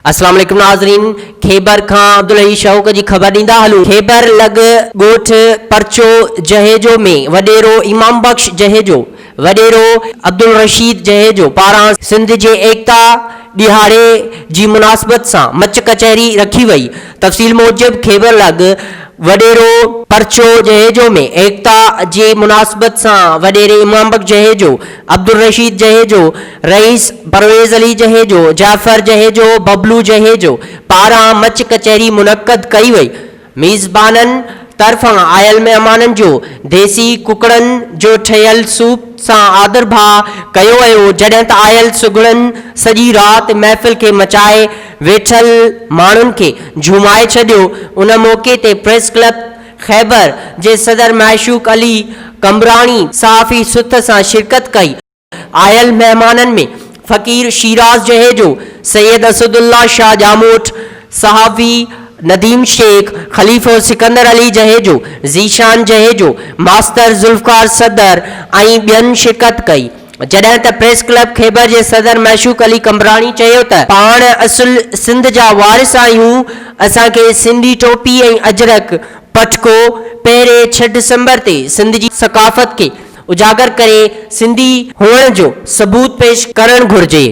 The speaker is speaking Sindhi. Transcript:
اسلام عليڪم ناظرين خيبر کان عبدالحئي شوق جي خبر ڏيندا هلون خيبر لڳ ڳوٺ پرچو جهيجو ۾ وڏيرو امام بخش جهيجو وڏيرو عبدالرشيد جهيجو پاران سنڌ جي ايڪتا ڏهاڙي جي مناسبت سان مچ ڪچهري رکي وئي تفصيل موجب خيبر لڳ وڏيرو پرچو جهيجو ۾ ايڪتا جي مناسبت سان وڏيري امام بخش جهيجو، عبدالرشيد جهيجو، رئيس پرويز علي جهيجو، جعفر جهيجو، ببلو جهيجو پاران مچ ڪچهري منعقد ڪئي وئي. ميزبانن طرفان آيل مهمانن جو ديسي ڪڪڙن جو ٺهيل سوپ سان آڌرڀاء ڪيو ويو، جڏهن ته آيل سگهڙن سڄي رات محفل کي مچائي ويٺل ماڻهن کي جهومائي ڇڏيو، ان موقعي تي پريس ڪلب خيبر جي صدر معشوق علي قمبراڻي صحافي سٿ سان شرڪت ڪئي. آيل مهمانن ۾ فقير شيراز جهيجو، سيد اسدالله شاهه ڄاموٽ، صحافي نديم شيخ، خليفو سڪندر علي جهيجو، ذيشان جهيجو، ماستر ذوالفقار صدر ۽ ٻين شرڪت ڪئي. جڏهن ته پريس ڪلب خيبر جي صدر معشوق علي قمبراڻي چيو ته پاڻ اصل سنڌ جا وارث آهيون، اسان کي سنڌي ٽوپي ۽ اجرڪ، پٽڪو، پهري ڇهه ڊسمبر تي سنڌ جي ثقافت کي اجاگر ڪري سنڌي هئڻ جو ثبوت پيش ڪرڻ گهرجي.